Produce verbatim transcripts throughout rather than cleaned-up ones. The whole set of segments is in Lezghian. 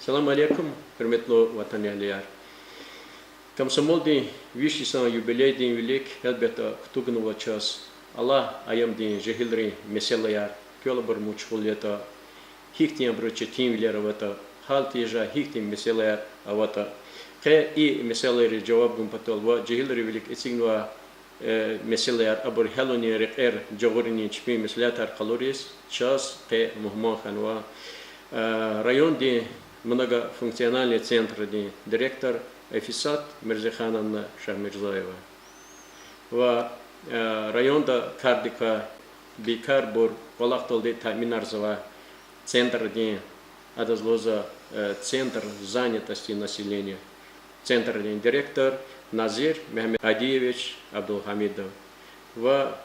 Салам алейкум, гьуьрметлу ватанэгьлияр! Комсомолдин виш йисан юбилейдин вилик, гьелбетда, кутугнава чаз Аллагь аямдин жегьилрин месэлаяр, квел абур машгъул ятӀа, гьихьтин абуру четинвилер аватӀа, гьал тийижай гьихьтин месэлаяр аватӀа. Къе и месэлайриз жаваб гун патал ва жегьилрин вилик эцигнавай месэлаяр, абур гьялунин рекьер жагъурунин чпин меслятар къалуриз чаз къе мугьман хьанва райондин многофункциональный центрдин директор Эфисат Мирзехановна Шагьмирзоева ва районда кардик квай бейкарбур кӀвалахдалди таъминарзавай центрдин, адаз лугьузва центр занятости населения, центрдин директор Назир Мегьамедгьадиевич Абдулгьамидов ва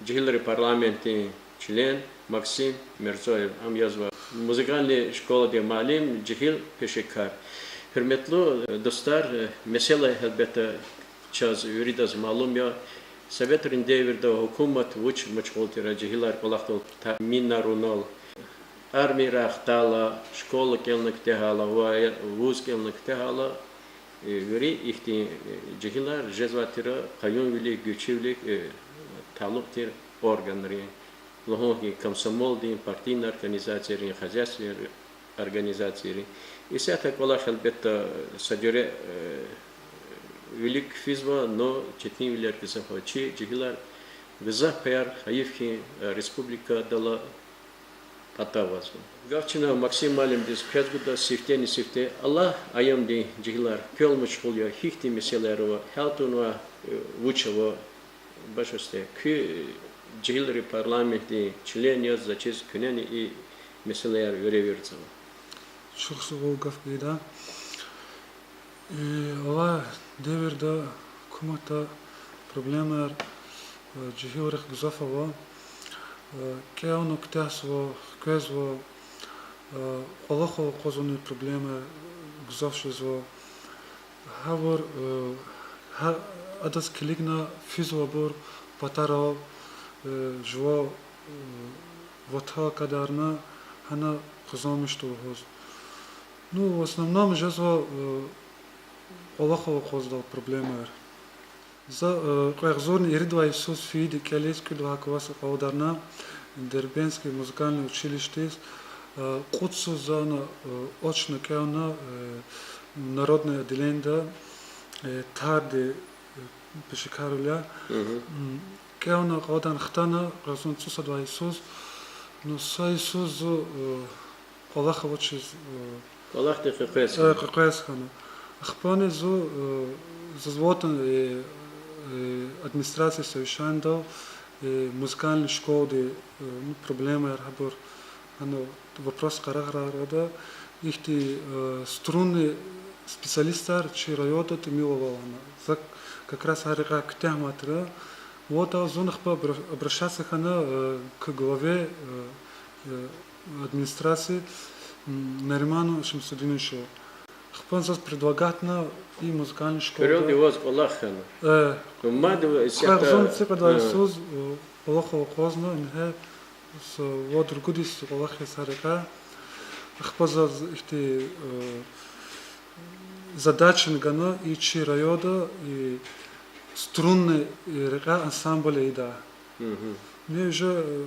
жегьилрин парламентдин член Максим Мирзоев, ам язва музыкальный школадин муаллим, жегьил пешекар. Гьуьрметлу дустар, месэла, гьелбетда, чаз виридаз малум я, советрин девирда гьукумат вуч машгъул тир, жегьилар кӀвалахдал таъминарунал. Армиядай хтайла, школа кӀелна куьтягьайла ва вуз кӀелна куьтягьайла, вири ихьтин жегьилар жезвай тир къаюмвилик, гуьзчивилик талукь тир органрин, лугьун хьи, комсомолдин, партийный организацийрин, хозяйственный организацийрин. Исятда кӀвалах, гьелбетда, са жуьре вилик физва, но четинвилер гзаф ава. Чи жегьилар гзаф паяр, гьайиф хьи, республикадал патавазва. Гаф чна Максим муаллимдиз къвез гуда. Сифтени-сифте Аллагь аямдин жегьилар квел машгъул я, гьихьтин месэлаяр ава, гьал тавунвай вуч ава, башасте, куь жегьилрин парламентдин член яз, заз чиз, куьнени и месэлаяр веревирзава. Чухсагъул гаф гайидай. Алай девирда гьукуматда проблемаяр жегьилрихъ гзаф ава. КӀелна куьтягьзава, хквезва, кӀвалахал акъвазнавай проблемаяр гзаф жезва. Гьабур, гьа-, адаз килигна физвайбур патарал, жуван ватан гадарна, гьана къазанмишда лугьуз. Ну, в основном жезва кӀвалахал акъваздалай проблемаяр. За кьве агъзурни иридавай йисуз фейиди кӀелиз кӀуьд лагьай класс акьалтӀарна Дербентский музыкальный училищедиз. Кьуд йисуз за ана очно кӀелна народное отделениеда, тарди пешекарвиляй. КӀелна, акьалтӀарна хтана, кьве агъзурни цӀусадавай йисуз. Ну, са йисуз зун кӀвалах авачиз, кӀвалахдихъ къекъвез хьана. Къекъвез хьана. Ахпани зун, заз ватан, администрация совещаниедал, музыкальный школади, ну, проблемаяр гьабур, гьана вопрос къарагъарай арада, ихьтин струнный специалистар чи районда тӀимил ава лагьана. За как раз гьа рекьяй куьтягьмай тир. Вот, а зун ахпа обра-, обращаться хьана к главе администрации Нариману Шамсудиновичу. Ахпа заз предлагатна и музыкальный школада. Куьрелди ваз кӀвалах хьана. Мад кьве агъзурни цӀикьведавай йисуз кӀвалахал акъвазна, ингье са вад-ругуд йис кӀвалах яз гьа рекьяй. Ахпа заз ихьтин задачани гана и чи районда и струнный рекьяй ансамбль ийидай. Ни уже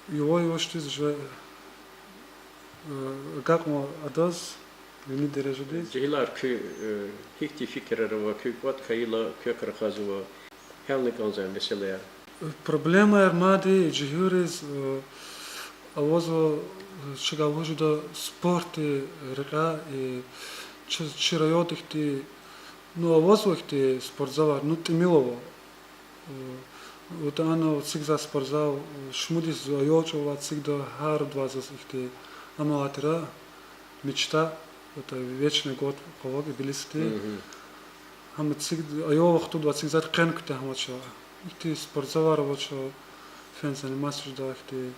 югъ-югъ ишдиз уже агакьна адаз вини дережадиз. Жегьилар куь, гьихьтин фикирар ава, куь кӀватӀ хьайила, квекай рахазва, гьялна кӀанзавай месэлаяр? Проблемаяр мад жегьилриз авазва, чна лугьуз жеда, спортдин рекьяй, чи, чи районда ихьтин, ну, авазва ихьтин спортзалар, ну, тӀимил ава. Вот ана эцигзавай спортзал, шумуд йис зун аял чӀавалай эцигда, гьарудвай заз ихьтин амал тир, мечта, вот, вечный год къалурда Тбилисиди. Гьам эцигда, аял вахтудвай эцигзавайди къени куьтягьмач. Ихьтин спортзалар авач, фена заниматься жеда, ихьтин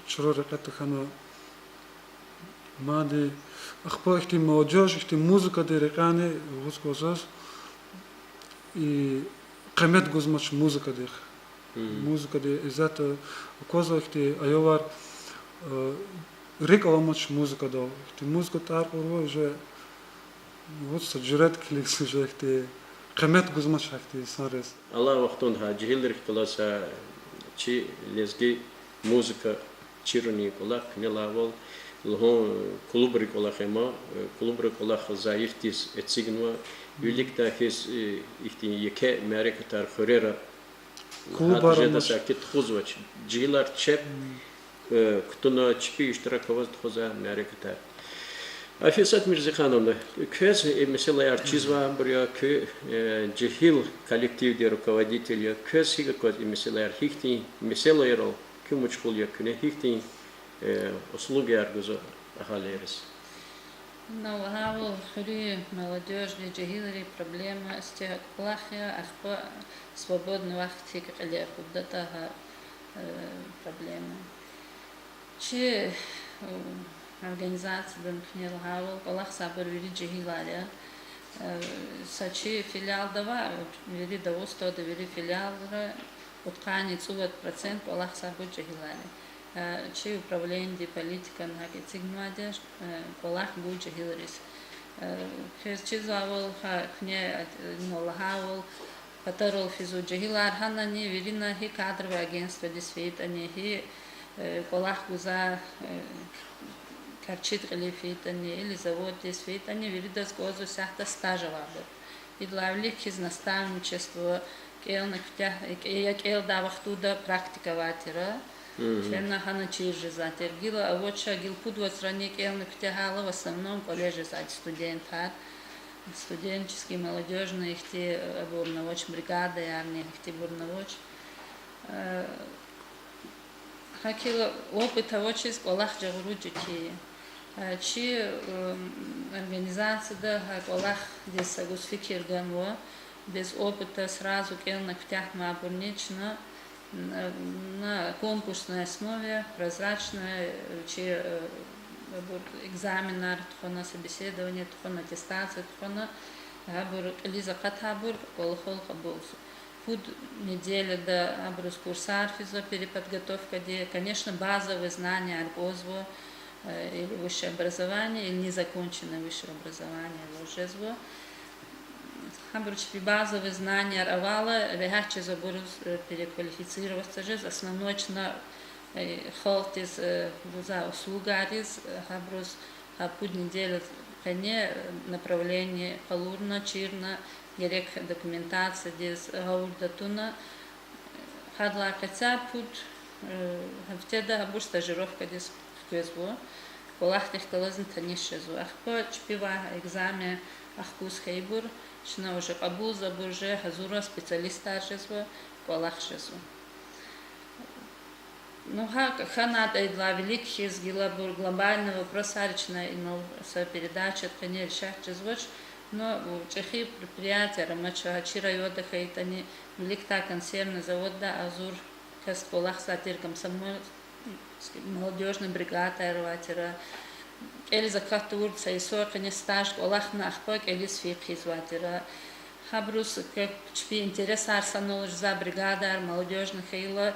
чӀуру рекье тахьана. Мад ахпа ихьтин молодёжь, ихьтин музыкадин рекьяйни вуч кӀанзаваз, и къимет гузмач музыкадихъ. Музыкадин иззат аквазва ихьтин аялар, э, рикӀ аламач музыкадал. Ихьтин музыка тӀар кьурла уже, вот са жуьрэт килигзава, уже ихьтин къимет гузмач ихьтин инсанриз. Алай вахтунда гьа жегьилрихъ галаз гьа чи лезги музыка чирунин кӀвалах куьне лагьайвал, лугьун, клубрин кӀвалах има, клубра кӀвалах зайифдиз эцигнава, виликдай хьиз ихьтин еке мярекатар хуьрера, клубар жеда амач, саки тухузвач. Жегьилар чеб кутуна, чпи иштирак аваз тухузва мярекатар. Афисат Мирзихановна, квез и месэлаяр чизвайбур я, куьн жегьил коллективдин руководитель я, квез гьикӀ аквазва и месэлаяр, гьихьтин месэлайрал куьн машгъул я, куьне гьихьтин услугаяр гузва агьалийриз? Ну, гьавиляй хуьруьн молодёжьдин, жегьилрин проблема стха кӀвалах я, ахпа свободный вахт гьикӀ кьиле акъуддатӀа, гьа проблема. Чи организацияди куьне лагьайвал, кӀвалахзавайбур вири жегьилар я. Са чи филиалда ва вири Дагъустанда, вири филиалра пудкъанни цӀувад процент кӀвалахзавайбур жегьилар я. Чи управлениеди политикани гьакӀ эцигнавайди я, кӀвалах гуй жегьилриз. Квез чизвайвал, гьа куьне лагьайвал, патарал физва жегьилар гьанани, вирина, гьи кадровый агентстводиз фейитӀани, гьи кӀвалах гузвай карчиди кьилив фейитӀани или заводдиз фейитӀани, виридаз кӀанзава исятда стаж авайбур. Идалай вилик хьиз наставничество, кӀелна куьтягь, я кӀелдай вахтунда практика авай тир, фена гьана чир жезвай тир. Гила авач, гила пуд вацрани кӀелна куьтягьайла, в основном кӀвале жезвайди студентар. Студенческий, молодёжный ихьтин абурни авач, бригадаярни ихьтинбурни авач. ГьакӀ хьайила опыт авачиз кӀвалах жагъурун четин я. Чи организацияда гьа кӀвалахдиз са гуз фикир ганва, без опыта сразу кӀелна куьтягьнавайбурни чна на конкурсной основе, прозрачной, чи абур экзаменар тухвана, собеседование тухвана, аттестация тухвана, гьабур кьилиз акъатайбур кӀвалахал кьабулзава. Пуд неделяда абуруз курсар физва переподготовкадин. Конечно, базовый знанияр кӀанзава, или высшее образование, или незаконченное высшее образование лугьуз жезва. Гьабуру чпи базовый знанияр авайла, регьят жезва абуруз переквалифицироваться жез, основной чна халкьдиз гузвай услугариз. Гьабуруз гьа пуд неделя къене направление къалурна, чирна, герек документациядиз гъавурда туна. Гьадалай къецяй пуд гьафтеда гьабур стажировкадиз хквезва, кӀвалахдихъ галазни таниш жезва. Ахпа чпивай экзамен ахкуз хьайибур, чна уже кьабулзавайбур же гьазур я, специалистар жезва, кӀвалах жезва. Ну, гьакӀ хьанатӀа, идалай вилик хьиз, гила абур глобальный вопросар я, чна инал са передачадин къене решать жезвач, ну, чӀехи предприятияр амач, гьа чи районда хьайитӀани, виликдай консервный заводда агъзур кас кӀвалахзавай тир, комсомольский, молодёжный бригадаяр авай тир. КӀелиз акат тавурди са йисуз къене стаж кӀвалахна, ахпа кӀелиз фейи хъийизвай тир. Гьабуруз чпин интересар санал жезвай бригадаяр, молодёжный хьайила,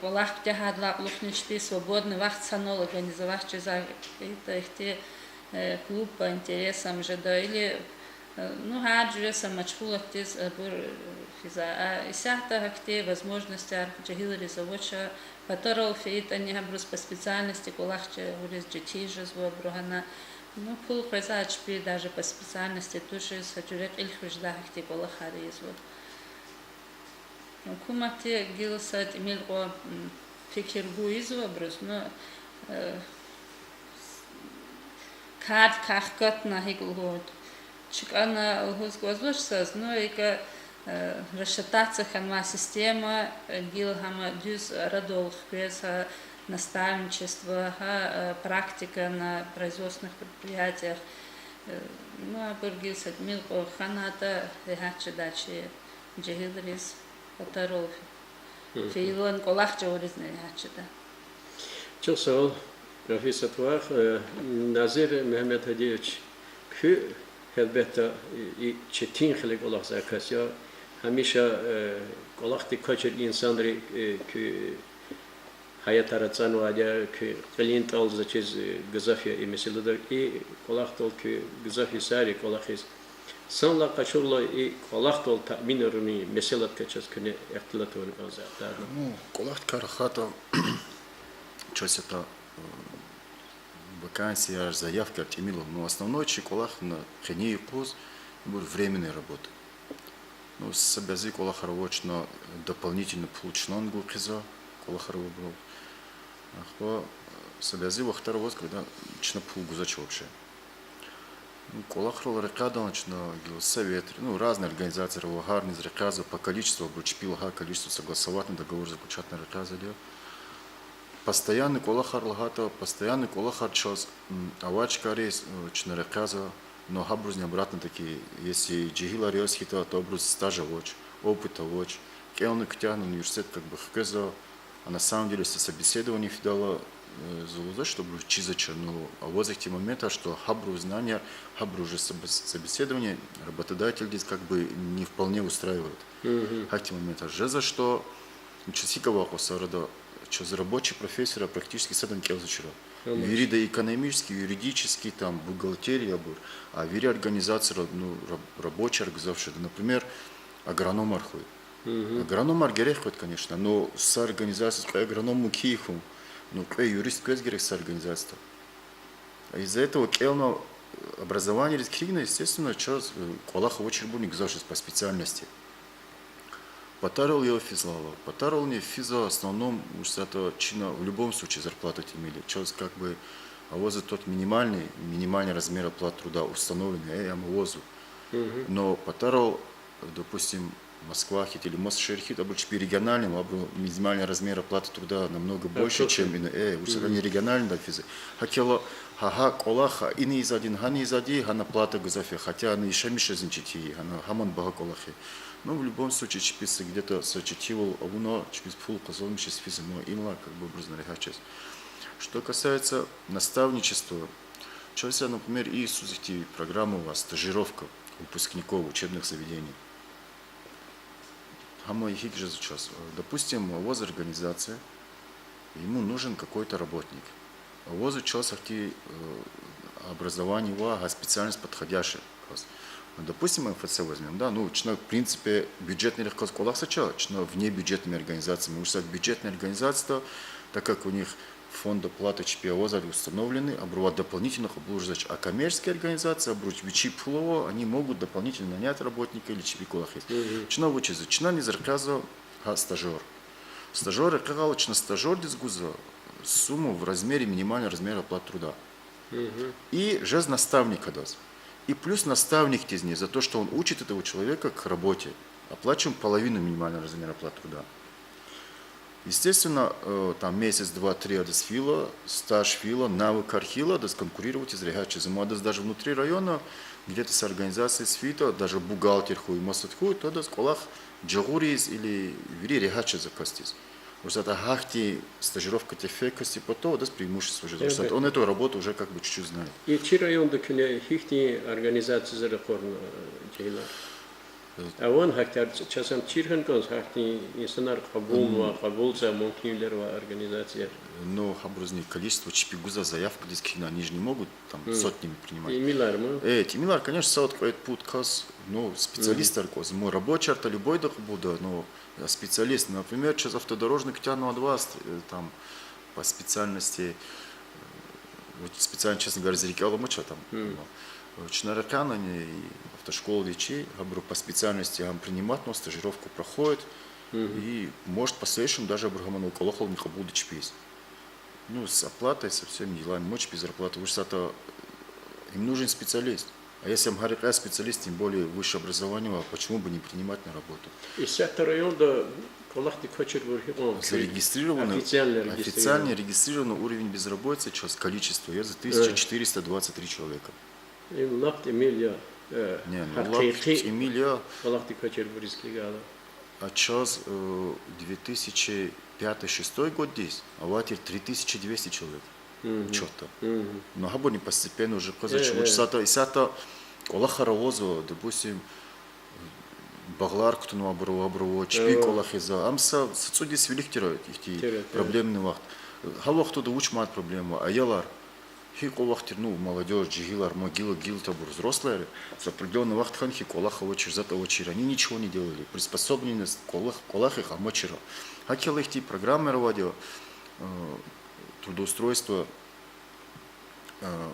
кӀвалах куьтягьайдалай кьулухъни чпин свободный вахт санал организовать жезвай, ихьтин клуб по интересам жеда или, ну, гьар жуьре са машгъулатдиз абур физва. А исятда гьахьтин возможностяр жегьилриз авач, патарал фейитӀани гьабуруз по специальности кӀвалах жагъуриз четин жезва абуру гьана. Ну, пул къвезвай чпи даже по специальности тушиз, гьа жуьре кьил хуьз жедай гьахьтин кӀвалахар ийизва. Гьукуматди гила са тӀимил кьван фикир гуз ийизва абуруз, ну, кардикай хкатна, гьикӀ лугьуда, чкӀана лугьуз кӀанзавач заз, ну, икӀ, рассчитаться хьанвай система, гила гьам дуьз арадал хквез, гьа наставничество, гьа практика на производственных предприятиях. Ну, абур гила са тӀимил кьван хьанатӀа, регьят жедай чи жегьилриз патарал фейила кӀвалах жагъуризни регьят жеда. Чухсагъул, Рафисат вах. Назир Мегьамедгьадиевич, куьн, гьелбетда, четин хиле кӀвалахзавай кас я, гьамиша кӀвалахдик квачир инсанри куь Гьаятар ацӀанвайди я, куь кьилин тӀал заз чиз, э, гзаф я и месэладал, и кӀвалахдал куь гзаф йисар я кӀвалахиз. Санлай къачурла и кӀвалахдал таъминарунин месэладикай чаз куьне ихтилат авуна кӀанзавайди я. Ну, кӀвалахдикай рахайтӀа, чаз исятда, э, вакансияр, заявкаяр тӀимил ава. Ну, основной чи кӀвалах на къенин юкъуз, ибур временная работа. Ну, са бязи кӀвалахар ава чна, дополнительно пул чна гун хъийизва, кӀвалахар авайбурал. Ахпа са бязи вахтар аваз, когда чна пул гузвач вообще. Ну, кӀвалахрал рекьяй чна гила совет, ну, разные организации ава, гьариниз рекьязва по количеству, абуру чпи лагьай количество согласовать, договор заключать авуна рекьязвайди я. Постоянный кӀвалахар лагьайтӀа, постоянный кӀвалахар чаз, м, авай чкайриз, э, чна рекьязва, но гьабурузни обратно-таки, если жегьилар яз хьайитӀа, то абуруз стаж авач, опыт авач, кӀелна, куьтягьна университет как бы хквезва, а на самом деле, если собеседование фидайла, э, за лугьузвач, чтобы чизвач, но аваз ихьтин моментар, что гьабурун знанияр, гьабур уже собес-, собеседование работодательдиз как бы не вполне устраивает. Гьахьтин моментар жезва, что чаз гьикӀ авай кьван са арада, чаз рабочий профессияр практически садан кӀелзавачир. Вирида экономический, юридический, там, бухгалтерия абур. А вири организацияра, ну, раб-, рабочияр гзаф жеда. Например, агрономар хьуй. Агрономар герек къведа, конечно, но са организацияда кьве агроном мумкин я хьун, ну, кьве юрист квез герек са организацияда. Из-за этого кӀелна, образованиериз килигна, естественно, чаз, э, кӀвалах авачирбурни гзаф жезва по специальности. Патарал я физвайла, патарални физва в основном, вучиз лагьайтӀа чна в любом случае зарплату тӀимил я. Чаз как бы авазва тот минимальный, минимальный размер оплаты труда установленный, э, ам авазва. Но патарал, допустим, Москва хьайитӀа или маса шегьер хьайитӀа, абуру чпи региональный, абуру минимальный размер оплаты труда намного больше, чем ина, э, вучиз лагьайтӀа ани региональныйдал физва. ГьакӀ хьайила, гьа, гьа кӀвалах, ина ийизвайди, гьана ийизвайди, гьана плата гзаф я, хотя ана яшамиш жезвайди чи тир я, гьана гьаман багьа кӀвалах я. Ну, в любом случае, чпиз где-то са четинвал авуна, чпиз пул къазанмишиз физва, ма инлай как бы абуруз регьят жез. Что касается наставничества, чаз, например, и сусихти программа ава, стажировка выпускников учебных заведений. Гьам гьикӀ жезва чаз. Допустим, аваз организация, ему нужен какой-то работник. Аваз чаз гьахьтин, э, образование ва гьа специальность подходящая. Ну, допустим, МФЦ возьмём, да, ну, чна, в принципе, бюджетныйрихъ галаз кӀвалахзавач, чна внебюджетными организациями, вучиз лагьайтӀа бюджетные организацияда, так как у них фонд оплаты чпи авазва установленный, абурувай дополнительно кьабул жезвач, а коммерческий организация, абуру вичин пул ава, они могут дополнительно нанять работника или чпи кӀвалахиз. Чна вучиз, чна низ рекьязва гьа стажёр. Стажёр рекьигъайла чна стажёрдиз гузва сумму в размере минимального размера оплаты труда. И жез наставник адаз. И плюс наставникдизни за то, что он учит этого человека к работе, оплачиваем половину минимального размера оплаты труда. Естественно, э, там месяц, два, три адаз фейила, стаж фейила, навыкар хьайила, адаз конкурировать ийиз регьят жезва. Амма адаз даже внутри района где-то са организацияз фейитӀа, даже бухгалтер хьуй, масад хьуй, то адаз кӀвалах жагъуриз или вири регьят жезва касдиз. Вучиз лагьайтӀа гьахьтин стажировка тефей касди патал адаз преимущество жезва. Вучиз лагьайтӀа он эту работу уже как бы чуть-чуть знает. И чи районда куьне гьихьтин организацияр ракъурна, э, жегьилар? Авани гьахьтин, чаз ам чир хьана кӀанзава, гьахьтин инсанар кьабулнавай, кьабулзавай мумкинвилер авай организацияр? Ну, гьабурузни количество чпи гузва, заявкадиз кхьена, они же не могут там сотнями принимать. ТӀимилар ма? Э, тӀимилар, конечно, сад-кьвед-пуд кас, ну, специалистар кӀанзава, ну, рабочияр-то любойда кьабулда, но специалист, например, чаз автодорожный куьтягьнавайди васт, э, там, по специальности, э, вот специально, честно говоря, зи рикӀел амач там. Но, э, чна рекьяна и автошколади чи, гьабуру по специальности гьам приниматьнава, стажировку проходит, и, может, в последующем даже абуру гьаманал кӀвалахални кьабулда чпиз. Ну, с оплатой, со всем делами, муч без зарплаты, вучиз лагьайтӀа им нужен специалист. А если ам гьа рекьяй специалист, тем более высшее образование авай, почему бы не принимать на работу? Исятда районда кӀвалахдик квачирбур гьикьван? Зарегистрированы, официально регистрированы. Официально регистрированный уровень безработицы, чаз количество, я за тысяча четыреста двадцать три человека. Им лап тӀимил я, э, гьакъикъи тӀимил я. КӀвалахдик квачирбуриз килигайла. А чаз, э, две тысячи пятый-шестой годдиз авай тир три тысячи двести человек учётда. Но гьабурни постепенно уже къвезвач, вучиз лагьайтӀа исятда кӀвалахар авазва, допустим, багълар кутунвайбур авайбур ава, чпи кӀвалахзава. Ам са, са цӀуд йис вилик тир ихьтин проблемный вахт. Гьа вахтунда вуч мад проблема ава? Аялар. Гьикьван вахт тир, ну, молодёжь, жегьилар, ма гила, гила табур, взрослыйри, с определённого вахта хьана хьи кӀвалах авачир, затӀ авачир, они ничего не делали, приспособленность кӀвалах, кӀвалахихъ амачир. ГьакӀ хьайила ихьтин программаяр авайди я, э, трудоустройство, э,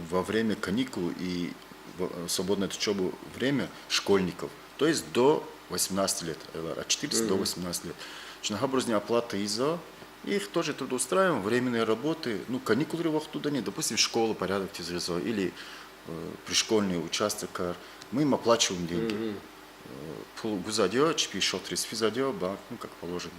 во время каникул и в, э, свободное от учёбы время школьников, то есть до восемнадцати лет, э, от четырнадцати до восемнадцати лет. Чна гьабурузни оплата ийизва, их тоже трудоустраиваем, временные работы, ну, каникулрин вахтундани, допустим, школа порядокдиз гъизва или, э, пришкольный участокар, мы им оплачиваем деньги. Э, пул гузвайди я, чпи шалтӀариз физвайди я, банк, ну, как положено.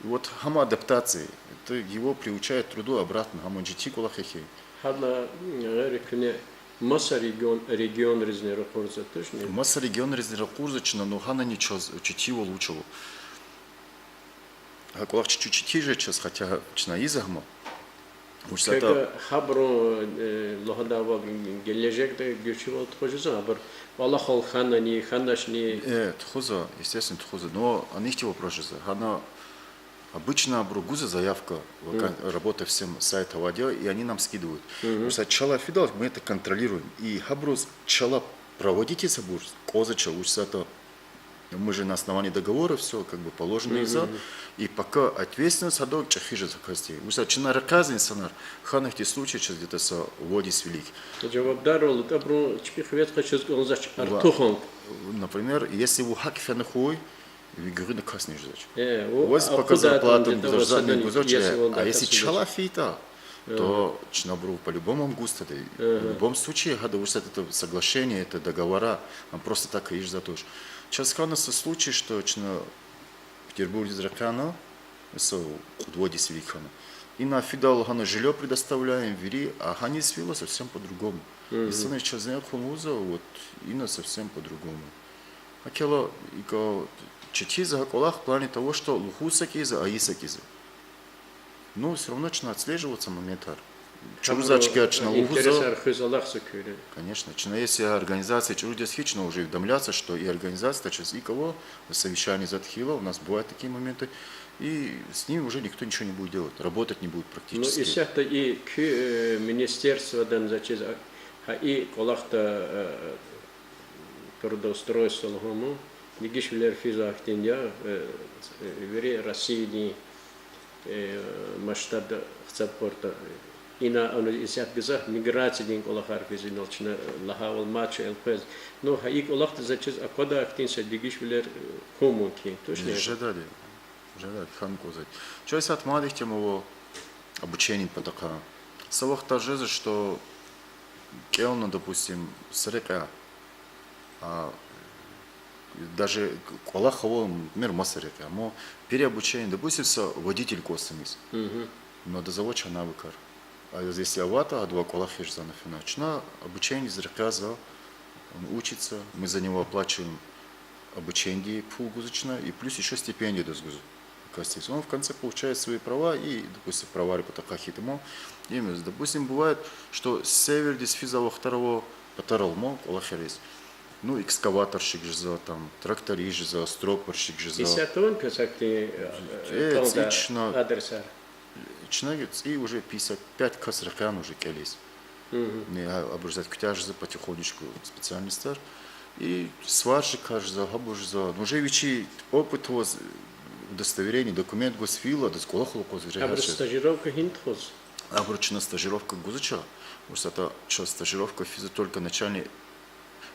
И вот гьам адаптация, это его приучает к труду обратно, гьам жеди кӀвалах я хьи. Гьана, м, гъейри куьне маса регион, регионризни ракъурзава, тушни? Маса регионризни ракъурзава чна, ну, гьанани чаз четинвал вуч ава. Гьа кӀвалах чаз четин жеда чаз, хотя чна ийизва гьам. Вучиз лагьайтӀа гьабурун, э, лагьайвал, гележегда гуьрчивал тухуз жезва, абур кӀвалахал хьанани, хьаначни. Э, тухузва, естественно, тухузва. Но ана ихьтин вопрос жезва. Гьана обычно абуру гузва заявка, вакан-, работа всем сайт авайди я, и они нам скидывают. Просто чалай фидалди мы это контролируем. И гьабуруз чалай проводить ийиз гьабур кӀанзавач, вучиз лагьайтӀа мы же на основании договора, всё как бы положено ийизва. И пока ответственность гьадал чӀехи жезва касди. Вучиз лагьайтӀа чна рекьяй инсанар, хьана ихьтин случай чаз где-то са вад йис вилик. Жавабдарвал, абурун чпи хиве тухуз чаз кӀанзавач артухан. Например, если вун гьакӀ фена хьуй, ви гуьгъуьна касни жезвач. Э, ваз пока зарплата гузвач, а если чалай фейитӀа, то чна абурув по-любому гуз тада. В любом случае, гьада вучиз лагьайтӀа это соглашение, это договора, ам просто так ийиз жезвайди туш. Чаз хьана са случай, что чна Петербургдиз рекьяна, са кьуд-вад йис вилик хьана. Ина фидайла гьана жильё предоставляем, вири, а гьаниз фейила совсем по-другому. Инсанриз чаз зенг хьун лугьузва, вот, ина совсем по-другому. ГьакӀ хьайила икӀ четин я гьа кӀвалах в плане того, что лугьуз са кӀанзава, а ийиз са кӀанзава. Ну, всё равно чна отслеживать ийизва моментар. Чуруз чкаяр чна лугьузва. Интересар хуьз алахъзава куьне. Конечно, чна если организация чӀуруз хьайитӀа, чна уже уведомляться, что и организация чаз икӀ ава, совещание затӀ хьайила, у нас бывают такие моменты, и с ними уже никто ничего не будет делать, работать не будет практически. Ну, исятда и куь, э, министерстводан заз чиз, а, гьа и кӀвалахда, э, трудоустройство лугьун, дегишвилер физвай хьтин я, э, вири Россиядин, э, масштабда хцаб кьуртӀа, ина ана исятда гзаф миграциядин кӀвалахар физ, инал чна лагьайвал мад ша элкъвез. Ну, гьа и кӀвалахда заз чиз аквадай хьтин са дегишвилер, э, хьун мумкин я, тушни? Жедайди, жедайди, хьана кӀанзавайди. Чаз исятда мад ихьтин ава обучениедин патахъай. Са вахтар жезва, что кӀелна, допустим, са рекьяй, а, даже кӀвалах ава, например, маса рекьяй, амма переобучение, допустим, са водитель кӀватӀзаваниз. Ну, адаз авач гьанай вакар. А если аватӀа, адавай кӀвалах язава фена. Чна обучениедиз рекьязава, он учится, мы за него оплачиваем обучениедин пул гузва чна, и плюс ещё стипендия адаз гузва. Касдиз. Он в конце получает свои права и, допустим, праваяр патахъай хьайитӀа, им, допустим, бывает, что севердиз физвай вахтар ава патарал, ма, кӀвалахриз. Ну, экскаваторщик жезва, там, тракторист жезва, стропорщик жезва. Исятда авани квез гьахьтин, э, э, кӀанда чна адресар? Чна цӀийи уже пятьдесят пять кас рекьяна уже кӀелиз. Абур заз куьтягь жезва потихонечку специальностар. И сварщикар жезва, гьабур жезва. Ну, уже вичи опыт аваз, удостоверение, документ гваз фейила, адаз кӀвалахал акъвазва, уже. Абуру стажировка гьина тухузва? Абуру чна стажировка гузвач. Вучиз лагьайтӀа чаз стажировка физва только начальный,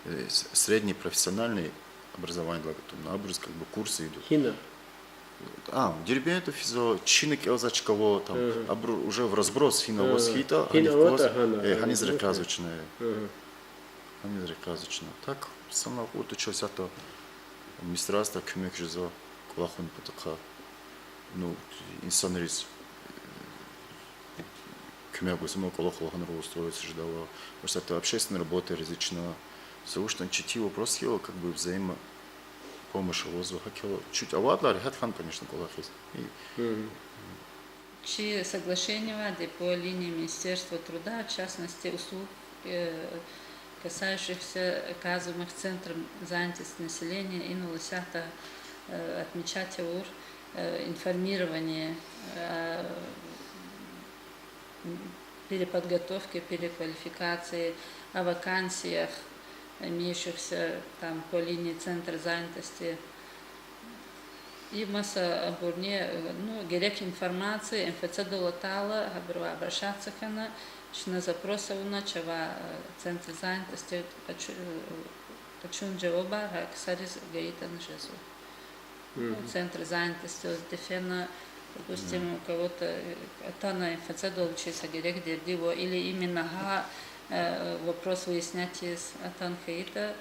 э, с-, средний профессиональный образованиедилай гатун. Абуруз как бы курсы идут. Гьина? А, Дербентда физва, чина кӀелзавай чка ава, там, абуру уже в разброс гьина аваз хьайитӀа, гьаниз рекьязва чна. Гьаниз рекьязва чна. Так, санал кьуртӀа чаз исятда администрациядай куьмек жезва кӀвалахунин патахъай. Ну, инсанриз куьмек гузва, ма, кӀвалахал гьанра устроиться жедайвал. Просто это общественные работы различные. Са вуч ятӀани четин вопрос хьайила, как бы взаимопомощь авазва, гьакӀ хьайила чуть авайдалай регьят хьана, конечно, кӀвалахиз. Чи соглашение авайди по линии Министерства труда, в частности, услуг, э, касающихся оказываемых центром занятости населения, инал исятда, э, отмечать авур, э, информирование, э, переподготовке, переквалификации, о вакансиях, имеющихся там по линии центра занятости. И маса абурни, э, ну, герек информация МФЦ-дал атайла, гьабурувай обращаться хьана, чна запрос авуна, чавай, э, центр занятости къачу-, э, къачун жавабар гьа ксариз гайитӀани жезва. Ну, центр занятости ваз дефена, допустим, у кого-то, э, атана МФЦ-дал вичиз са герек дерди ва или именно гьа, э, вопрос выяснять ийиз атана хьайитӀа,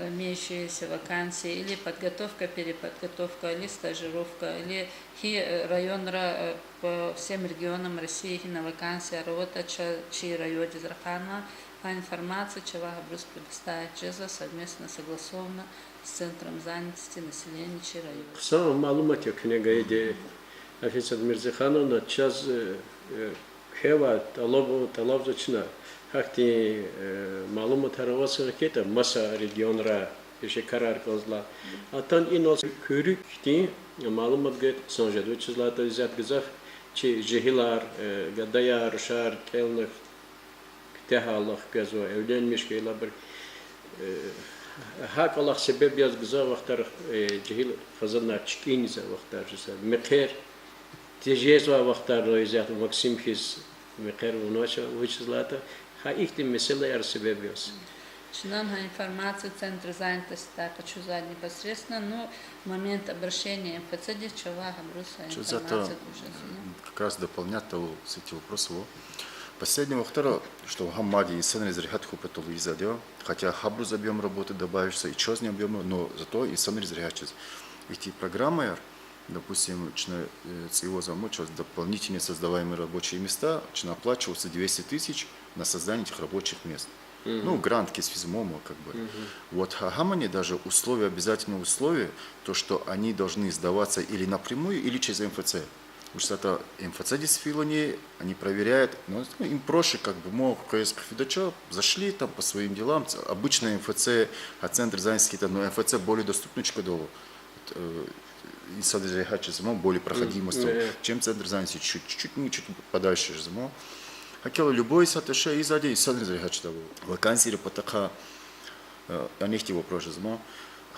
имеющиеся вакансии, или подготовка, переподготовка, или стажировка, или гьи, э, районра, э, по всем регионам России гьина вакансияр аватӀа, ча-, чи райондиз ракъурна, гьа информация чавай гьабуруз предоставить жезва совместно, согласованно с центром занятости населения чи района. Хъсан малумат я куьне гайиди, Афисат Мирзихановна, чаз, э, э, квевай тӀалаб, тӀалабзава чна, гьахьтин, э, малуматар аваз хьайитӀа, маса регионра иши карар кӀанзава. Атана инал куьруь хьтин малумат гайитӀа хъсан жеда, вучиз лагьайтӀа исятда гзаф чи жегьилар, э, гадаяр, рушар кӀелна, куьтягьайла хквезва, эвленмиш хьайила абур. Э, гьа кӀвалах себеб яз гзаф вахтара, э, жегьил хизанар чкӀиниз вахтар жезва, мехъер тежезвай вахтар жезва, Максим хьиз мехъер авунач, вучиз лагьайтӀа гьа ихьтин месэлаяр себеб яз. Чна гьа информация центра занятости къачузвайди непосредственно, ну, момент обращения МФЦ-диз чавай гьабуруз информация гуз жезва. Как раз дополнять тавур са вопросар ава. Последний вахтара, что гьа мад инсанриз регьят хьун патал ийизвайди я, хотя гьабуруз объём работы добавится, и чазни объём, но зато инсанриз регьят жез. Ихьтин программаяр, допустим, чна, э, цӀийиз ама чаз дополнительные создаваемые рабочие места, чна оплачивается двести тысяч на создание этих рабочих мест. Ну, грант кис физмомо, как бы. Вот гьа-, гьамани даже условия, обязательное условие, то, что они должны сдаваться или напрямую, или через МФЦ. Потому что это МФЦ действительно, они проверяют, ну, им проще, как бы, мо, квез хъфидач, зашли там по своим делам, ц-, обычный МФЦ, а центр занятости, там, ну, МФЦ более доступный чкадал. Вот, э, инсанриз регьят жез, ну, более проходимость, чем центр занятости, чуть, чуть, ну, чуть подальше жез, ну. Гьакӏ хьайила любой са тӏа шей ийизвайди инсанриз регьят жеда. Вакансийрин патахъай, э, анихъди вопрос жез, ну.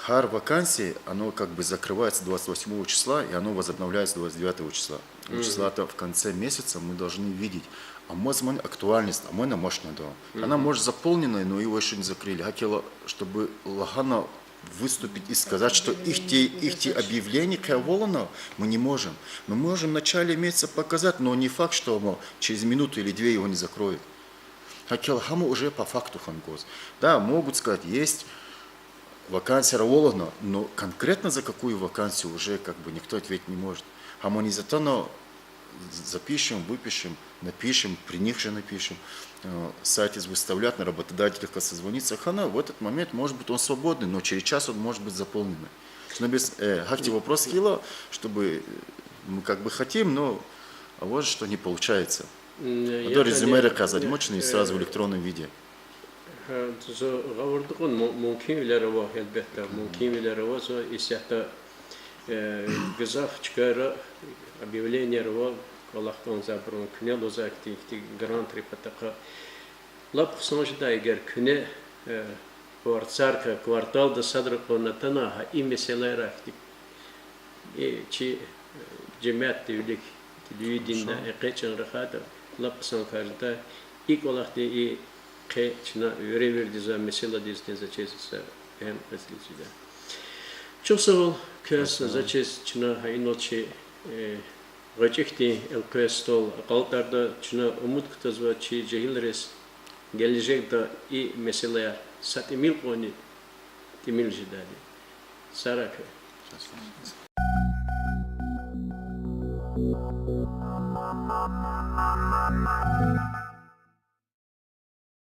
Гьар вакансия, оно как бы закрывается двадцать восьмого числа, и оно возобновляется двадцать девятого числа. Вучиз лагьайтӏа в конце месяца мы должны видеть, амазма актуальность, амай мощно да. Она может заполненная, но его ещё не закрыли. Гьакӏ хьайила, чтобы лагьана выступить и сказать, что ихьтин, ихьтин объявление къе авална, мы не можем. Мы можем в начале месяца показать, но не факт, что, мол, через минуту или две его не закроют. Гьакӏ хьайила гьам уже по факту хьана кӏанзава. Да, могут сказать, есть вакансия авална, но конкретно за какую вакансию уже как бы никто ответить не может. Гьам не затона запишем, выпишем, напишем, при них же напишем. Э, сайт из выставлять, на работодателя как созвониться. Хьана, в этот момент, может быть, он свободный, но через час он может быть заполненный. Но без, э, гьахьтин вопрос хьайила, чтобы, э, мы как бы хотим, но а вот что не получается. М, а то я резюме тани, рекъязвайди мочни э, сразу в электронном виде. Гьа, зун гъавурда кьуна му-, мумкинвилер ава, гьелбетда, мумкинвилер ава, зун исятда, э, гзаф чкайра объявленияр ава, кӏвалах кӏанзавайбурун, куьне лугьузвай ихьтин, ихьтин грантрин патахъай. Лап хъсан жеда, эгер куьне, э, варцарка кварталда садра кьван атана, гьа и месэлаяр ихьтин, э, чи, э, жемятдин вилик, телевиденида экъечӏун рахайтӏа, лап хъсан кар жеда. И кӏвалахдин и къе чна вири виридаз месэладиз тензачез са бегьем къвез лезида. Чухсагъул квез, заз чиз чна гьа инал чи, э, гъвечӏи хьтин элкъвей стол акьалтӏарда, чна умуд кутазва чи жегьилриз гележегда и месэлаяр са тӏимил кьванни тӏимил жедайди. Сагърай квез.